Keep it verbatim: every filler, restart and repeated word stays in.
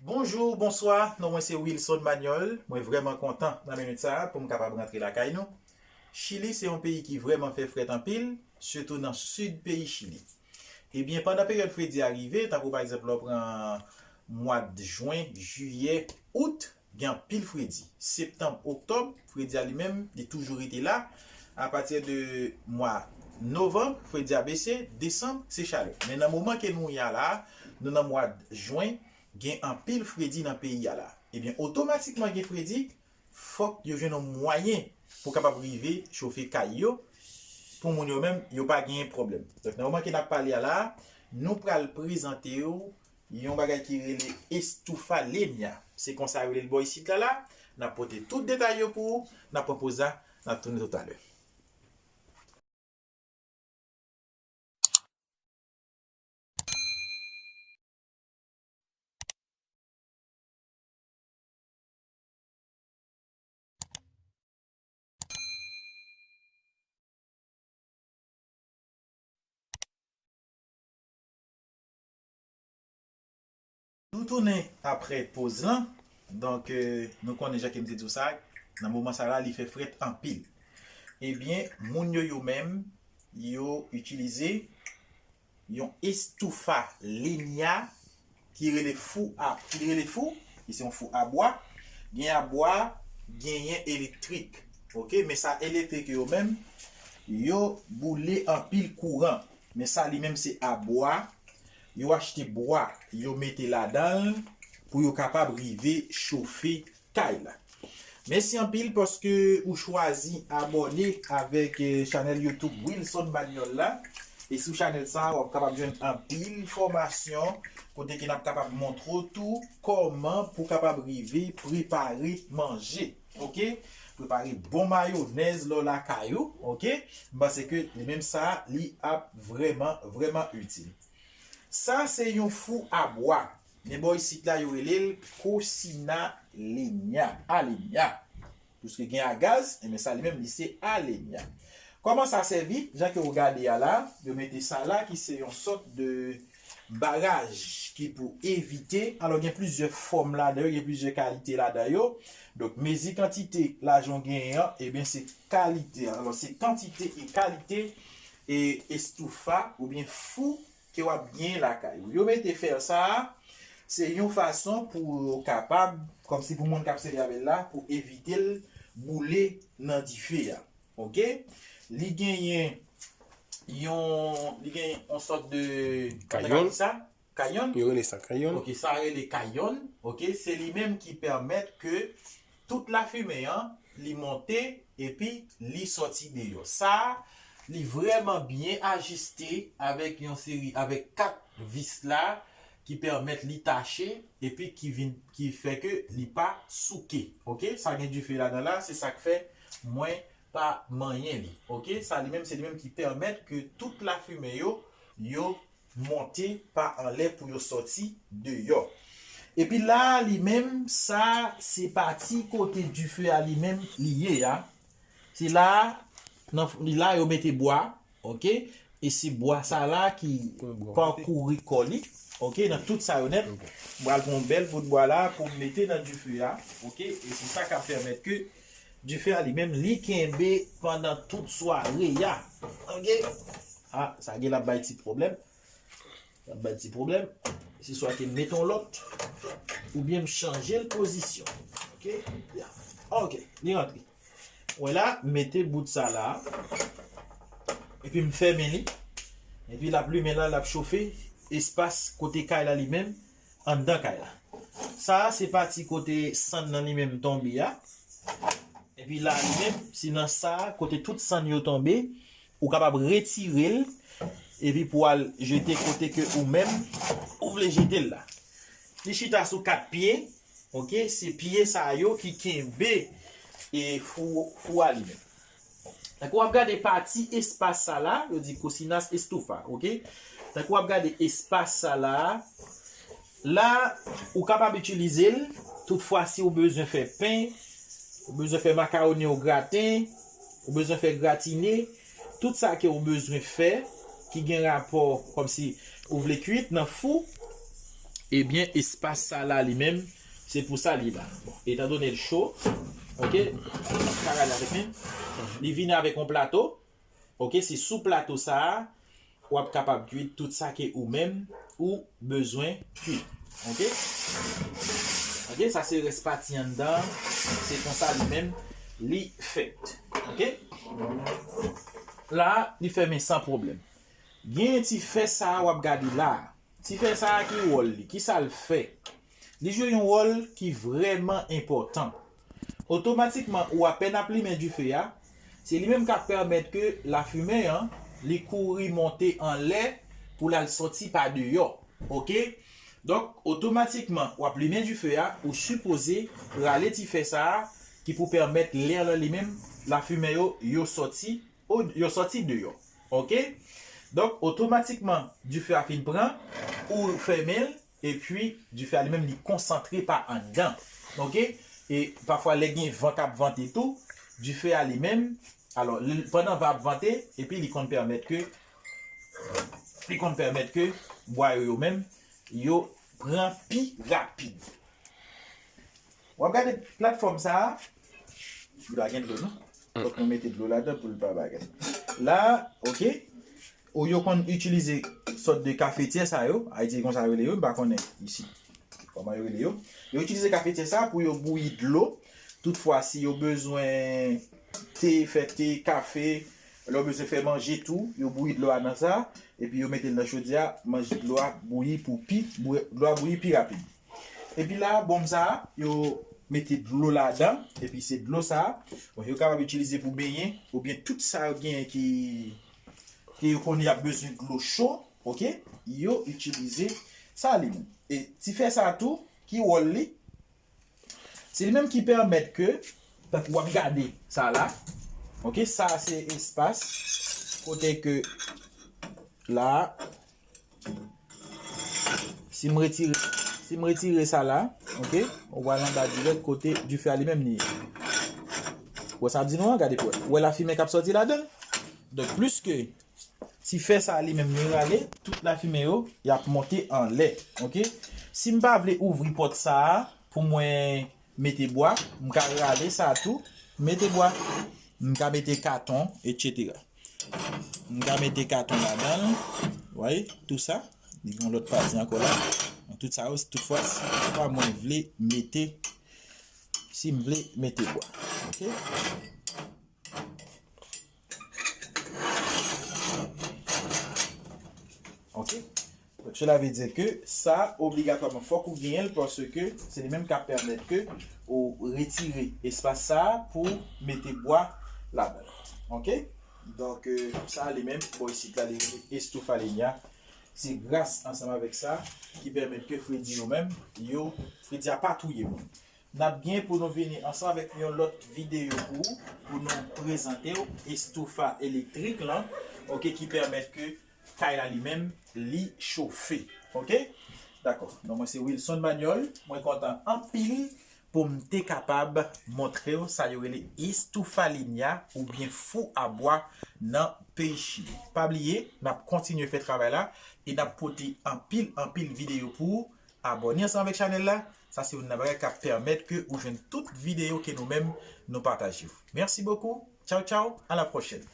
Bonjou, bonswa, non mwen se Wilson Manuel. Mwen vrèman kontan nan minit sa a pou m kapab rantre lakay nou. Chili se yon peyi ki vrèman fè frèt anpil, sitou nan sid peyi Chili. Ebyen, pandan peryòd fredi a rive, tankou pa egzanp, lè w pran mwa jen, jiyè, out, gen anpil fredi. Septanm, oktòb, fredi a li menm, li toujou rete la. Apati de mwa novanm, fredi a bese, desanm, se chalè. Men nan moman ke nou ye a la, nou nan mwa jen, gen anpil fredi nan peyi a la. Ebyen, otomatikman gen fredi, fòk yo jwenn yon mwayen pou kapab rive chofe kay yo, pou moun yo menm, yo pa genyen pwoblèm. Donk, nan moman ke n ap pale a la, nou pral prezante w yon bagay ki rele estufa leña. Se konsa yo rele l bò isit la la. N ap pote tout detay yo pou ou, n ap pran poz la, n ap tounen toutalè. Nou tounen apre poz lan. Donk, eh, nou konnen jan ke m te di w sa, nan moman sa la, li fè frèt anpil. Ebyen, moun yo, yo menm, yo itilize yon estufa leña ki rele fou a, ki rele fou, ki se yon fou a bwa. Gen a bwa, genyen elektrik. Oke, men sa elektrik yo menm, yo boule anpil kouran. Men sa li menm se a bwa. Yo achte bwa, yo mete ladan l pou yo kapab rive chofe kay la. Mèsi anpil paske ou chwazi abòne avèk, eh, chanèl YouTube Wilson Manuel la. E sou chanèl sa a, w ap kapab jwenn anpil fòmasyon kote ke n ap kapab montre w tou kòman pou w kapab rive prepare manje. Oke? Prepare bon mayonèz lè w lakay ou. Oke? M panse ke li menm sa, li ap vrèman, vrèman itil. Sa se yon fou a bwa. Men bò isit la, yo rele l cocina leña, a leña. Piske gen a gaz, enben sa li menm, li se a leña. Kòman sa sèvi? Jan ke w gade a la, yo mete sa la ki se yon sòt de baraj ki pou evite, alò gen plizyè fòm ladan yo, gen plizyè kalite ladan yo. Donk, mezi kantite lajan w genyen an, ebyen se kalite, alò se kantite e kalite e estufa oubyen fou ke w ap gen lakay ou. Yo mete fè sa a, se yon fason pou yo kapab, kòmsi pou moun k ap sèvi avè l la, pou evite l boule nan dife a. Oke? Li genyen yon, li genyen yon sòt de, kòman ta ka di sa? Kayon. Yo rele sa kayon. Oke, sa rele kayon. Oke, se li menm ki pèmèt ke tout lafimen an, li monte epi li sòti deyò. Sa, li vrèman byen ajiste avèk yon seri, avèk kat vis la ki pèmèt li tache epi ki vin, ki fè ke li pa souke. Oke, sa gen dife ladan la, se sa k fè mwen pa manyen li. Oke, sa li menm, se li menm ki pèmèt ke tout lafimen yo, yo monte pa anlè pou yo sòti deyò. Epi la, li menm, sa, se pati kote dife a li menm, li ye a. Se la, nan, li la, yo mete bwa, oke? E se bwa sa la ki pakouri kò li, oke? Nan tout sa yo nèt, m pral pran yon bèl bout bwa la pou m mete nan dife a, oke? E se sa k ap pèmèt ke dife a li menm, li kenbe pandan tout sware a, oke? A, sa gen l ap bay ti pwoblèm. L ap bay ti pwoblèm. Se swa ke m mete yon lòt, oubyen m chanje l pozisyon. Oke? Ya. Oke, li rantre. Wè la, m mete bout sa la. Epi m fèmen li. Epi l ap limen la, l ap chofe espas kote kay la li menm, anndan kay la. Sa a se pati kote sann nan li menm tonbe a. Epi la li menm, se nan sa a, kote tout sann yo tonbe, ou kapab retire l, epi pou al jete kote ke ou menm, ou vle jete l la. Li chita sou kat pye, oke, se pye sa yo ki kenbe, e, fou, fou a li menm. Tankou w ap gade pati espas sa la, yo di cocinas estufa, oke? Tankou w ap gade espas sa la, la, ou kapab itilize l, toutfwa si ou bezwen fè pen, ou bezwen fè makawoni ou graten, ou bezwen fè gratine, tout sa ke ou bezwen fè, ki gen rapò, kòmsi ou vle kuit nan fou, Ebyen, espas sa la li menm, se pou sa li la. Bon, etandone l cho, ok, m ap ka rale avèk men, li vini avèk yon plato, ok, se sou plato sa a, w ap kapab kuit tout sa ke ou menm ou bezwen kuit, ok. Ok, sa se rès pati anndan, se konsa li menm li fèt, ok. La, li fèmen san pwoblèm. Gen ti fè sa a w ap gade la a. Ti fè sa a ki wòl li? Kisa l fè? Li jwe yon wòl ki vrèman enpòtan. Otomatikman, ou apèn ap limen dife a, se li menm k ap pèmèt ke lafimen an, li kouri monte anlè pou l al sòti pa deyò. Ok? Donk, otomatikman, w ap limen dife a, ou sipoze rale ti fè sa a ki pou pèmèt lè lan li menm, lafimen yo, yo sòti, o- yo sòti deyò. Ok? Donk, otomatikman, dife a fin pran, ou fèmen l, epi dife a li menm, li konsantre pa anndan. Ok? E pafwa, lè gen van k ap vante tou, dife a li menm, alò, li- pandan van ap vante, epi li konn pèmèt ke, li konn pèmèt ke bwa yo, yo menm, yo pran pi rapid. W ap gade platfòm sa a. Li pa gen dlo, non? Fòk nou mete dlo ladan pou l pa bagay. La, ok. Ou yo konn itilize sòt de kafetyè sa yo. Ayiti, konsa yo rele yo, m pa konnen isi kòman yo rele yo. Yo itilize kafetyè sa pou yo bouyi dlo. Toutfwa, si yo bezwen te, fè te, kafe, lè yo bezwen fè manje tou, yo bouyi dlo a nan sa, epi yo mete l nan chodyè a, manje dlo a bouyi pou pi, bou- dlo a bouyi pi rapid. Epi la, bonm sa a, yo mete dlo ladan, epi se dlo sa a, bon, yo kapab itilize pou benyen, oubyen tout sa yo genyen ki, ke yo konnen y ap bezwen dlo cho, ok? Yo itilize sa li menm. E ti fè sa a tou, ki wòl li? Se li menm ki pèmèt ke, tankou w ap gade sa la, ok? Sa se espas kote ke la, si m retire, si m retire sa la, ok? Ou pral anba dirèk kote dife a li menm li ye. Wè sa ap di nou an, gade pou wè. Wè lafimen k ap sòti ladan l? Donk, plis ke ti fè sa li menm li rale, tout lafimen yo, y ap monte anlè, ok? Si m pa vle ouvri pòt sa a pou mwen mete bwa, m ka rale sa tou, mete bwa. M ka mete katon, etsetera. M ka mete katon ladan l, w wè, tou sa. Li gen yon lòt pati ankò la. Tout sa yo, toutfwa, si toutfwa mwen vle mete, si m vle mete bwa. Ok? Ok? Donk, cela veut dire que sa, obligatwaman, fòk ou genyen l, paske se li menm k ap pèmèt ke ou retire espas sa a pou mete bwa ladan l. Ok? Donk, euh, sa li menm, bò isit la, li rele estoufalenia. Se gras ansanm avèk sa ki pèmèt ke fredi yo menm, yo, fredi a pa touye moun. N ap gen pou nou vini ansanm avèk yon lòt videyo pou, pou nou prezante w estoufa elektrik lan, ok, ki pèmèt ke kay la li menm, li chofe. Ok? Dakò. Non, mwen se Wilson Manuel. Mwen kontan anpil pou m te kapab montre w sa yo rele estoufa lenya oubyen fou a bwa nan peyi Chili. Pa bliye, n ap kontinye fè travay la e n ap pote anpil, anpil videyo pou ou. Abòne ansanm avèk chanèl la. Sa se youn nan bagay k ap pèmèt ke ou jwenn tout videyo ke nou menm nou pataje. Merci beaucoup. Ciao, ciao. À la prochaine.